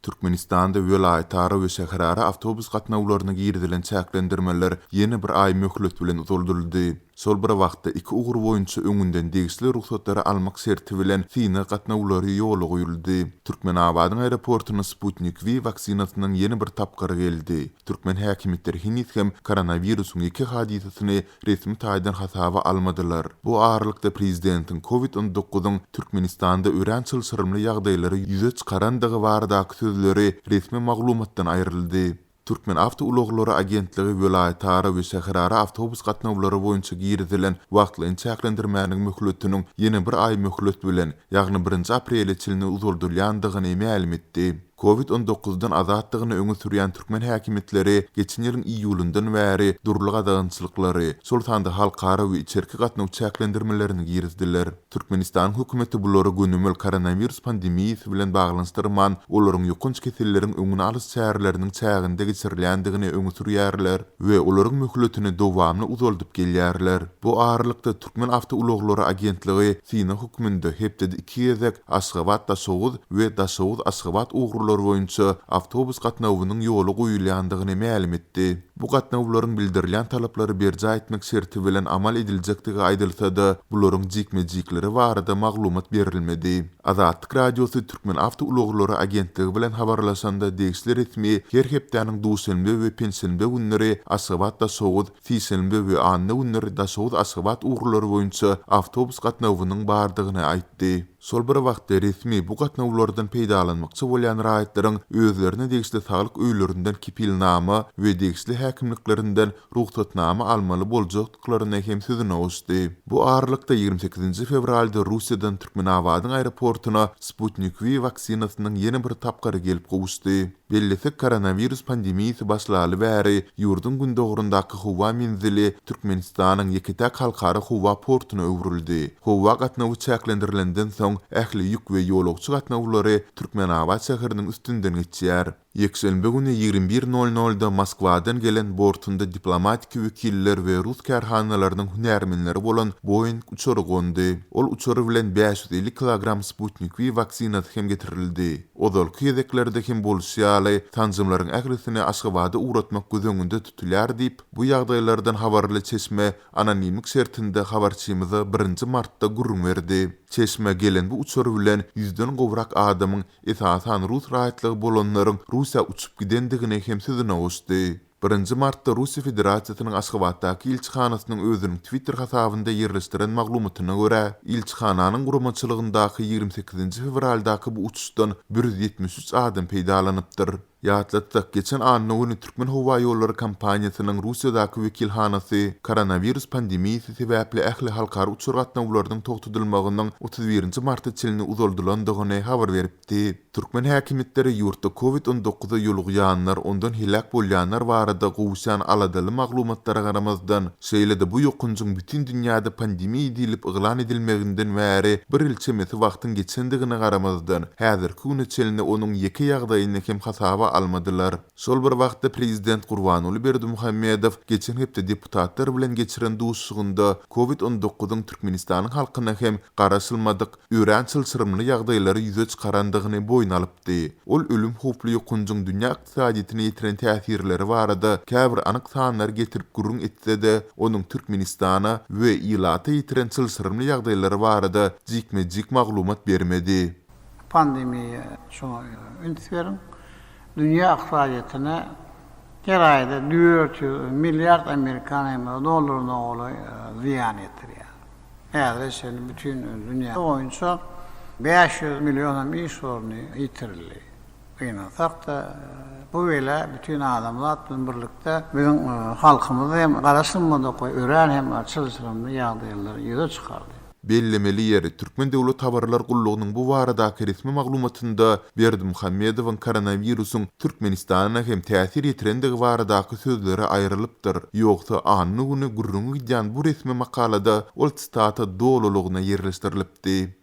Türkmenistanda welaýatara we şäherara awtobus gatnawlaryna girizilen çäklendirmeler ýene bir aý möhlet bilen uzaldyldy. Şol bir wagtda, iki ugur boýunça öňünden degişli rugsatlary almak şerti bilen synag gatnawlary ýola goýuldy. Türkmenabadyň aeroportuna Sputnik V waksinasynyň ýene bir tapgyry geldi. Türkmen häkimiýetleri heniz hem koronawirusyň ýeke hadysasyny resmi taýdan hasaba almadylar. Bu aralykda prezidentiň Covid on dokuzyň Türkmenistanda örän çylşyrymly ýagdaýlary ýüze çykarandygy baradaky sözleri resmi maglumatdan aýryldy. Türkmenawtoulaglary agentligi welaýatara we şäherara awtobus gatnawlary boýunça girizilen wagtlaýyn çäklendirmäniň möhletiniň ýene bir aý möhlet bilen, ýagny birinji aprele çenli uzaldylýandygyny mälim etdi. Covid on dokuzdan azatdygyny öňe sürýän türkmen häkimiýetleri geçen ýylyň iýulyndan bäri dürli gadagançylyklary, şol sanda halkara we içerki gatnaw çäklendirmelerini girizdiler. Türkmenistanyň hökümeti bulary gönümel koronawirus pandemiýasy bilen baglanyşdyrman, olaryň ýokanç keselleriň öňüni alyş çäreleriniň çäginde geçirilýändigini öňe sürýärler we olaryň möhletini dowamly uzaldyp gelýärler. Bu aralykda, Türkmenawtoulaglary agentligi synag hökmünde hepdede iki gezek Aşgabat-Daşoguz we Daşoguz-Aşgabat ugurlary boýunça awtobus gatnawynyň ýola goýulýandygyny mälim etdi. Bu gatnawlaryň bildirilýän talaplary berjaý etmek şerti bilen amal ediljekdigi aýdylsa-da, bularyň jikme-jikleri barada maglumat berilmedi. Azatlyk Radiosy Türkmenawtoulaglary agentligi bilen habarlaşanda degişli resmi her hepdäniň duşenbe we penşenbe günleri Aşgabat-Daşoguz, Sişenbe we anna günleri Daşoguz-Aşgabat ugurlary boýunça awtobus gatnawynyň bardygyny aýtdy. Şol bir wagtda, resmi bu gatnawlardan peýdalanmakçy bolýan raýatlaryň özlerine degişli saglyk öýlerinden kepilnama we degişli häkimliklerinden rugsatnama almaly boljakdyklaryny hem sözüne goşdy. Bu aralykda, 28-nji fewralda Russiýadan Türkmenabadyň aeroportuna Sputnik V waksinasynyň ýene bir tapgyry gelip gowuşdy. Bellesek, koronawirus pandemiýasy başlaly bäri ýurduň gündogaryndaky howa menzili Türkmenistanyň ýeke-täk halkara howa portuna öwrüldi. Howa gatnawy çäklendirilenden soň, ähli ýük we ýolagçy gatnawlary Türkmenabat şäheriniň üstünden geçýär. Ýekşenbe güni 21 nol-nolda Moskwadan gelen bortunda diplomatiki wekiller we rus kärhanalarynyň hünärmenleri bolan Boeing uçary gondy. Ol uçar bilen 550 kilogram Sputnik V waksinasy hem getirildi. Ozalky gezeklerde hem bolşy ýaly, sanjymlaryň ählisini Aşgabada ugratmak göz öňünde tutulýar diýip, bu ýagdaýlardan habarly çeşme anonimlik şertinde habarçymyza birinji martda gürrüň berdi. Çeşme gelen bu uçar bilen ýüzden gowrak adamyň, esasan rus raýatlygy bolanlaryň Russiýa uçup gidendigini hem sözüne goşdy. Birinji martda Russiýa Federasiýasynyň Aşgabatdaky ilçihanasynyň özüniň Twitter hasabynda ýerleşdiren maglumatyna görä, ilçihananyň guramaçylygyndaky 28-nji fewraldaky bu uçuşdan 173 adam peýdalanypdyr. Ýatlatsak, geçen anna güni Türkmenhowaýollary kompaniýasynyň Russiýadaky wekilhanasy koronawirus pandemiýasy sebäpli ähli halkara uçar gatnawlarynyň togtadylmagynyň 31-nji marta çenli uzaldylandygyny habar beripdi. Türkmen häkimiýetleri ýurtda Covid on dokuza ýolugýanlar, ondan heläk bolýanlar barada gowuşýan aladaly maglumatlara garamazdan, şeýle-de bu ýokanjyň bütin dünýäde pandemiýa diýlip yglan edilmeginden bäri bir ýyl çemesi wagtyň geçendigine garamazdan, häzirki güne çenli onuň ýeke ýagdaýyny hem hasaba almadylar. Şol bir wagtda, prezident Gurbanguly Berdimuhamedow geçen hepde deputatlar bilen geçiren duşuşygynda Covid on dokuzyň Türkmenistanyň halkyna hem garaşylmadyk, örän çylşyrymly ýagdaýlary ýüze çykarandygyny boýun alypdy. Ol ölüm howply ýokanjyň dünýä ykdysadyýetine ýetiren täsirleri barada käbir anyk sanlary getirip gürrüň etse-de, onuň Türkmenistana we ilata ýetiren çylşyrymly ýagdaýlary barada jikme-jik maglumat bermedi. Pandemiýa şoňa üns beriň. Dünýä ykdysadyýetine her aýda 400 milliard amerikan dollaryna golaý zyýan ýetirýär. Häzire çenli bütin dünýä boýunça 500 million hem iş orny ýitirildi. Gynansak-da, bu bela bütin adamzat bilen birlikde biziň halkymyzy hem garaşylmadyk we örän hem çylşyrymly ýagdaýlary ýüze çykardy. Bellemeli ýeri, Türkmen döwlet habarlar gullugynyň bu baradaky resmi maglumatynda Berdimuhamedowyň koronawirusyň Türkmenistana hem täsir ýetirendigi baradaky sözleri aýrylypdyr. Ýogsa, anna güni gürrüňi gidýän bu resmi makalada ol sitata dolulygyna ýerleşdirilipdi.